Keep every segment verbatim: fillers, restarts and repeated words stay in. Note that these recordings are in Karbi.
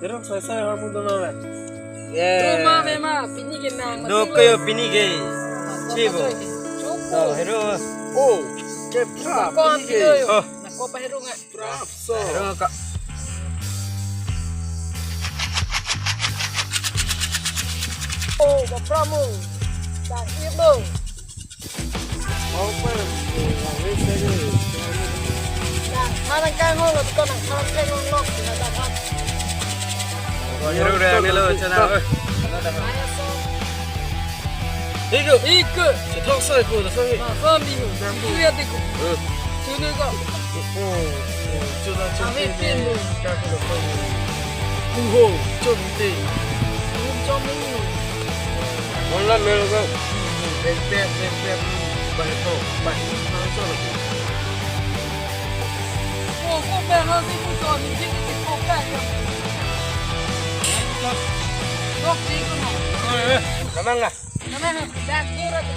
Hero, sai sai har pu do na ve. Ye. Do ma ve ma, pini ke nang. Do mati ko yo lo. Pini ke. Chibo. Chok. Oh, hero. Oh, kep tra. Ko pini ke. Video yo. Oh. Na ko pa hero nga. Trap so. Hero ka. Oh, ba pramo. Da hero. Open. Nang than nang kangho lo, ko nang than nang kangho lo, nang than. Hero re, nilo channel. Iko. Iko. Sethok sai ko, sethok sai. Na, sa mi ho. Itu ya tiko. Eh. Sunu ko. Oh, oh, chuna chuna. Kami pin lo. Kami lo. Uho, chun te. Chun chom ni. Mon la mel ko. Bek bek bek bek. Bai ko, bai. Bai ko. Ko ko bek ha si ko ko ni si ko ko bek. Kok si ko na. Kamang na. Kamang na. Dak ko ra ko.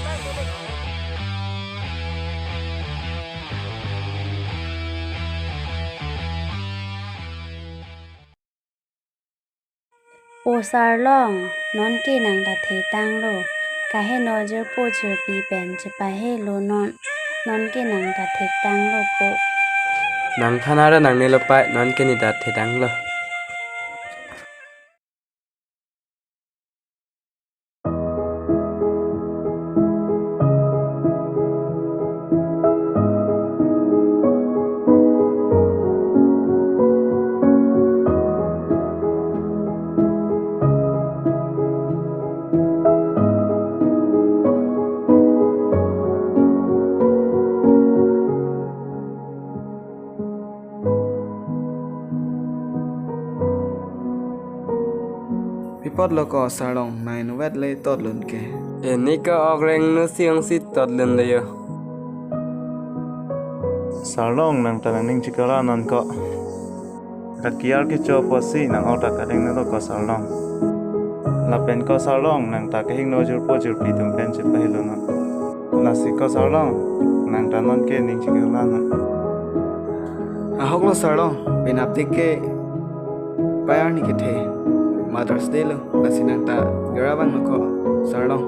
Po Sarlong, non ke nang ta thetanglo, kaheno jirpo jirpi pen chepahelo non, non ke nang ta thetanglo po. Nang than ara nangne lo pai, non ke ne ta thetanglo. Pi apotlo ko Sarlong, nang inutvet le totlun ke. Eni ke ok rengno si ong si totlun le yo. Sarlong, nang ta nangning chikala non ko. Kakiar kecho apotsi nang ok ta kareng nelo ko Sarlong. Lapen ko Sarlong, nang ta kehingno jirpo jirpi atum pen chepahelo non. Lasi ko Sarlong, nang ta non ke ning chikala non. Ahok lo Sarlong, penapdik ke pai arni kethe, Mother's Day lo, lasi nang ta gera vanglo ko Sarlong.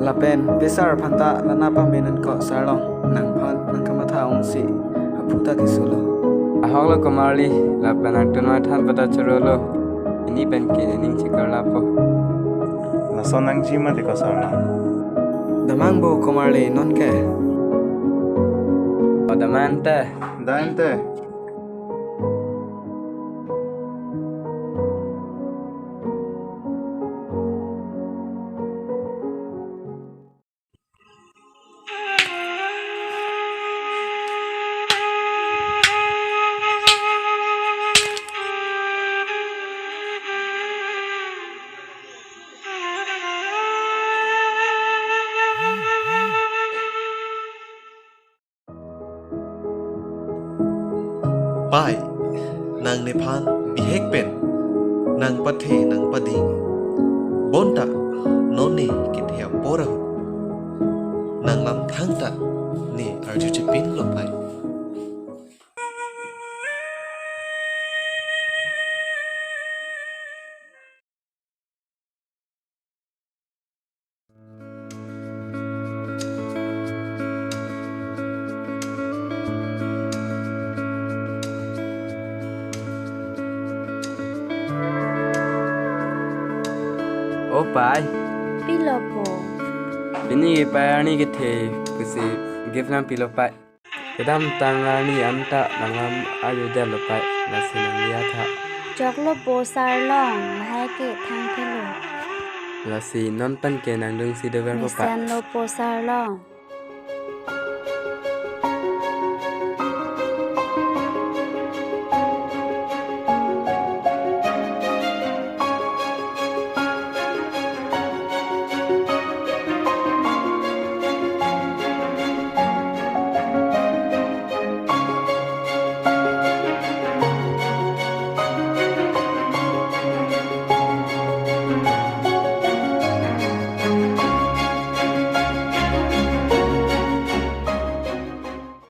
Lapen pesar aphan ta la nangpamenon ko Sarlong, nangphan nang kamatha ongsi aphu ta kesolo. Ahok lo Komarli, lapen nangtum mathan pata chorolo. Eni pen ke ning chikala po. Lason nangji mati ko Sarlong. Damang bo Komarli non ke. O damang te. Dain te. Pai, nang nephan bihek pen nang pathe nang pading. Bonta non ne kethe apor ahut nang lam thangta ne arju chepinlo pai. O pai. Pilo po. Pini ke pai arni kethe pusi gift nangpilo pai. Kedamtang arni anta nangam arjudetlo pai, lasi nangli atha. Choklo po Sarlong, lahai ke thangthelo. Lasi non pen ke nangdungsi dover po pai. Mesenlo po Sarlong.